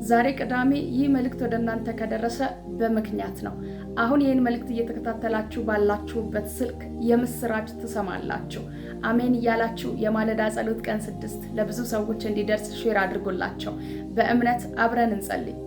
ዛሬ ቅዳሜ ይህ መልእክት ወደ እናንተ ከደረሰ በምክንያት ነው። አሁን ይህን መልእክት እየተከታተላችሁ ባላችሁበት ስልክ የምስራች ትሰማላችሁ። አሜን እያላችሁ የማለዳ ጸሎት ቀን 6 ለብዙ ሰዎች እንዲደርስ share አድርጉላቸው። በእምነት አብረን እንጸልይ።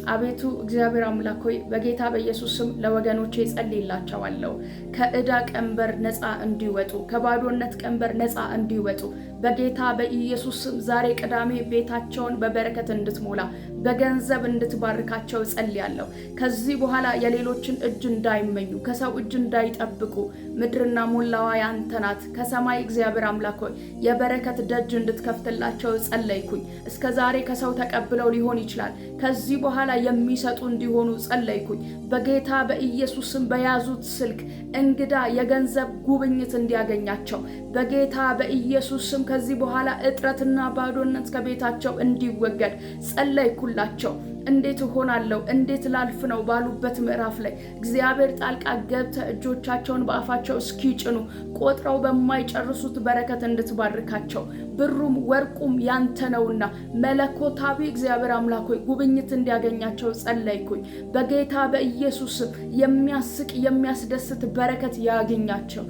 አቤቱ እግዚአብሔር አምላክ ሆይ፣ በጌታ በኢየሱስ ስም ለወገኖቼ እጸልይላቸዋለሁ። ከዕዳ ቀንበር ነፃ እንዲወጡ፣ ከባዶነት ቀንበር ነፃ እንዲወጡ፣ በጌታ በኢየሱስ ስም ዛሬ ቅዳሜ ቤታቸውን በበረከት እንድትሞላ፣ በገንዘብ እንድትባርካቸው እጸልያለሁ። ከዚህ በኋላ የሌሎችን እጅ እንዳይመኙ፣ ከሰው እጅ እንዳይጠብቁ፣ ምድርና ሞላዋ ያንተ ናት። ከሰማይ እግዚአብሔር አምላክ ሆይ የበረከት ደጅ እንድትከፍትላቸው ጸለይኩኝ። እስከ ዛሬ ከሰው ተቀብለው ሊሆን ይችላል። ከዚህ በኋላ የሚሰጡ እንዲሆኑ ጸለይኩኝ። በጌታ በኢየሱስ ስም በያዙት ስልክ እንግዳ የገንዘብ ጉብኝት እንዲያገኛቸው፣ በጌታ በኢየሱስ ስም ከዚህ በኋላ እጥረትና ባዶነት ከቤታቸው እንዲወገድ ጸለይኩላቸው። እንዴት እሆናለሁ፣ እንዴት ላልፍ ነው ባሉበት ምዕራፍ ላይ እግዚአብሔር ጣልቃ ገብተ እጆቻቸውን በአፋቸው እስኪጭኑ ቆጥረው በማይጨርሱት በረከት እንድትባርካቸው፣ ብሩም ወርቁም ያንተ ነውና መለኮታዊ እግዚአብሔር አምላክ ሆይ ጉብኝት እንዲያገኛቸው ጸለይኩኝ። በጌታ በኢየሱስ ስም የሚያስቅ የሚያስደስት በረከት ያግኛቸው።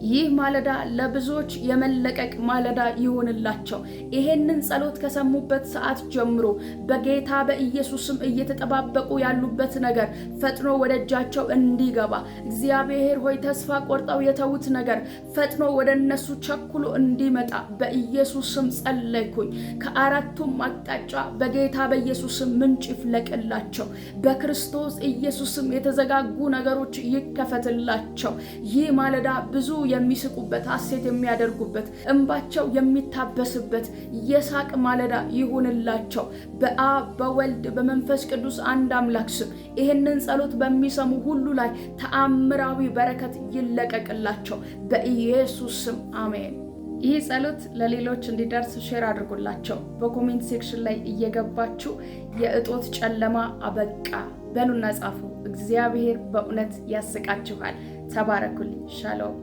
ይህ ማለዳ ለብዙዎች የመለቀቅ ማለዳ ይሁንላቸው። ይሄንን ጸሎት ከሰሙበት ሰዓት ጀምሮ በጌታ በኢየሱስ ስም እየተጠባበቁ ያሉበት ነገር ፈጥኖ ወደ እጃቸው እንዲገባ፣ እግዚአብሔር ሆይ ተስፋ ቆርጠው የተዉት ነገር ፈጥኖ ወደ እነሱ ቸኩሎ እንዲመጣ በኢየሱስ ስም ጸለይኩኝ። ከአራቱም አቅጣጫ በጌታ በኢየሱስ ስም ምንጭ ይፍለቅላቸው። በክርስቶስ ኢየሱስ ስም የተዘጋጉ ነገሮች ይከፈትላቸው። ይህ ማለዳ ብዙ የሚስቁበት፣ ሐሴት የሚያደርጉበት፣ እንባቸው የሚታበስበት የሳቅ ማለዳ ይሁንላቸው። በአብ፣ በወልድ፣ በመንፈስ ቅዱስ አንድ አምላክ ስም ይህንን ጸሎት በሚሰሙ ሁሉ ላይ ተአምራዊ በረከት ይለቀቅላቸው። በኢየሱስ ስም አሜን። ይህ ጸሎት ለሌሎች እንዲደርስ share አድርጉላቸው። በ comment section ላይ እየገባችሁ "የእጦት ጨለማ አበቃ" በሉና ጻፉ። እግዚአብሔር በእውነት ያስቃችኋል። ተባረኩልኝ። ሻሎም።